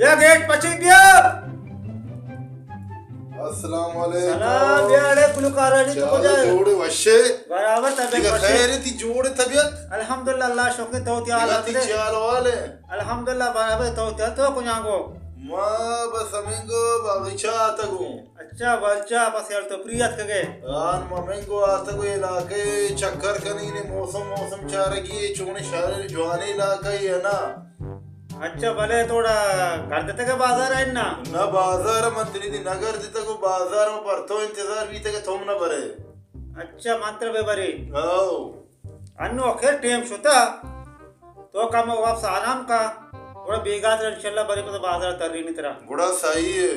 بیا گیٹ پچی بیا۔ السلام علیکم۔ سلام، بیا اڑے گلوکارانی تو چال کجا ہے؟ جوڑے وشے؟ برابر طبیعت دگہ وشے۔ خیر ہے، تی جوڑے طبیعت؟ الحمدللہ، اللہ شکر، تو تی حال دگہ تی ہے؟ چال والے؟ الحمدللہ، برابر، تو تی تو کجا گو؟ ما بس ہمینگو باغیچہ آتگوں۔ اچھا، بلچا، بس یار تو پری اتکگے؟ آن ما ہمینگو آتگو علاقے چکر کنی نے، موسم، موسم چارگی ہے، چونے شہر جوانے علاقہ ہے نا۔ اچھا، بلے توڑا گردتگ بازار ءَ نا؟ نہ، بازار ءَ من تنی دی نہ گردتگ، بازار ءَ من پر تو انتظار بیتگ کہ تو نہ برے۔ اچھا، من ترا بہ برے۔ او۔ انو آخر ٹیم شتا، تو کم وپس آرام کا، گڑا بیگاہ ترا انشاءاللہ برے پدا بازار ءَ ترینی ترا۔ گڑا صحیح ہے،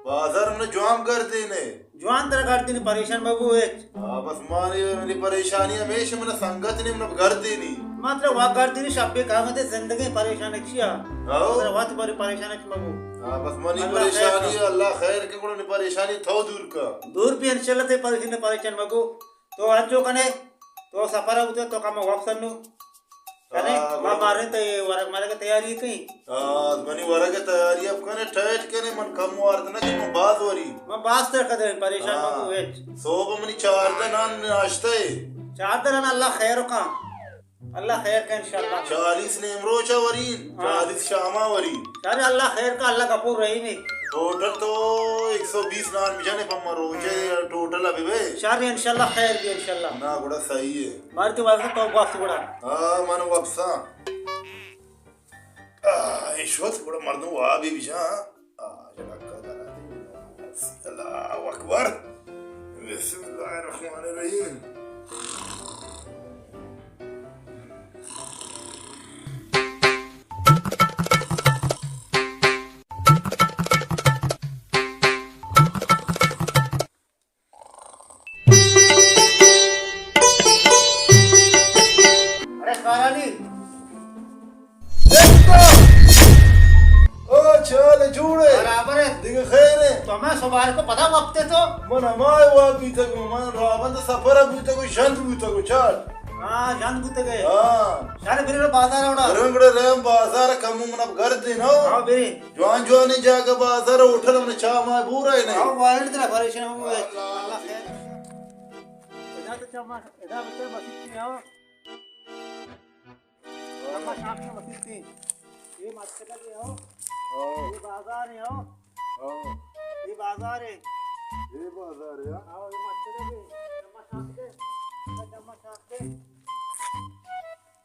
بازار من جوان گردینے۔ جوان ترا گردینی، پریشان مبو ہچ۔ ہاں، بس مانی، منی پریشانی ہمیش، من سنگت نے، من گردینی۔ ما ترا وا گردینی، شپے کامتے زندگی پریشان چیا؟ ہاں۔ ترا وت بری پریشان چ مبو۔ ہاں، بس منی اللہ خیر پریشانی کا۔ اللہ خیر کے، گڑا نی پریشانی تو دور کا۔ دور بھی انشاءاللہ تے پریشان، پریشان مبو۔ تو انچو کنے، تو سفر ءَ بوتے، تو کم وپس انو۔ کنے، ہاں، ما بلے۔ مارے تے ورگ مرگ تیاری کئی۔ ہاں، منی ورگ تیاری اب کنے، ٹائٹ کنے، من کم وارت نہ کہ من باز وری۔ من باز تر کدے پریشان ہاں۔ مبو ہچ۔ صبح منی چاردہ نان ناشتہ ہے۔ چاردہ نان اللہ خیر کا۔ اللہ خیر کا انشاءاللہ۔ چالیس نیمروچا وری، ہاں۔ چالیس شاما وری۔ شر اللہ خیر کا، اللہ غفور رحیم ہے۔ ٹوٹل تو ایک سو بیس نان بجانے پما روچے، ٹوٹل ابھی بے۔ شر انشاءاللہ خیر بھی انشاءاللہ۔ نا، گڑا صحیح ہے۔ مارتی واسطے تو وقت گڑا۔ ہاں، من وپساں۔ آ، اے شوت گڑا مردم وابی بجا۔ آ، جلکا درا دے۔ اللہ اکبر۔ بسم اللہ الرحمن الرحیم۔ ارے خارانی۔ او چال جوڑے۔ برابر ہے۔ دگہ خیر ہے۔ تو ہمیں سوال کو پتا وقت ہے تو؟ من ہمائے واب بیتگو، من رابند سفر بیتگو، شند بیتگو، چال۔ ہاں، شند بیتگے۔ ہاں۔ شال بری رو بازار اوڑا۔ برنگڑے ریم بازار کمو من اب گھر دینا۔ ہاں، بری۔ جوان جوانیں جاگہ بازار، ہوٹل ہم نے چاہ ماہ بورا ہے نہیں۔ ہاں، وائلڈ ترا پریشان ہو گئے۔ اللہ خیر۔ ادا تو چاہ ماہ، ادا بچے مسیتی ہاں۔ چاہ ماہ شام کے مسیتی۔ یہ مسجد ہے ہو۔ ہاں۔ یہ بازار ہے ہو۔ ہاں۔ یہ بازار ہے۔ یہ بازار ہے، ہاں۔ ہاں، یہ مسجد ہے۔ چاہ ماہ شام کے۔ چاہ ماہ شام کے۔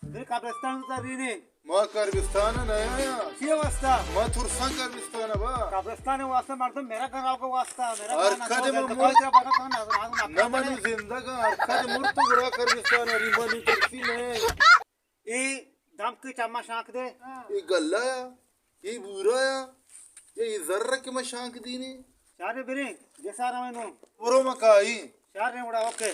ادھر قبرستان اتر رہی نے۔ ما کربستان ء نیایاں۔ چی واسطہ؟ ما ترساں کربستان ء با۔ قبرستان ء واسطہ مردم میرا گھر آؤ کے واسطہ، میرا ہر گھر نہ کد سوچ، من تو مر-، کوئی تیرا بڑا تو نظر، نظر نہ نہ منو کرے۔ زندگاں، ہر کد مرتو گڑا کربستان ء ری منی ترسی میں۔ اے دم کے چما شانک دے۔ اے گلا یا، اے بورا یا، یا اے زر کہ ما شانک دینے۔ چارے برے، جیسا روے نو۔ برو مکائی۔ چارے اڑا، اوکے۔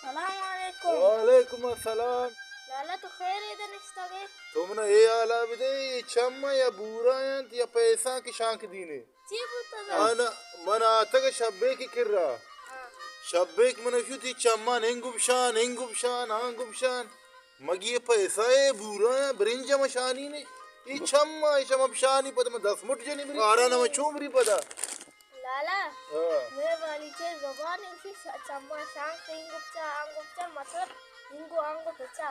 سلام علیکم۔ وعلیکم السلام۔ لالا تو خیر ادا نشتگے؟ تو منا اے حالا بدے، اے چم یا بورا انت یا پیسہ کہ شانک دینے؟ چی بوتگ؟ آنا من آتگ شبے کی کرا۔ ہاں۔ شبے کی من شو تی چمان ہنگو بشان، ہنگو بشان، ہنگو بشان۔ مگی اے پیسہ اے بورا یا برنج ما شانی نے۔ اے چم ما، اے چم شانی پد ما دس مٹ جنی بری۔ آرا نہ ما چون بری پدا۔ لالا، ہاں۔ مئے بالیچے زبان انچی ش-، چما شانک، اینگو بچا، آنگو بچا، مطلب اینگو آنگو بچا۔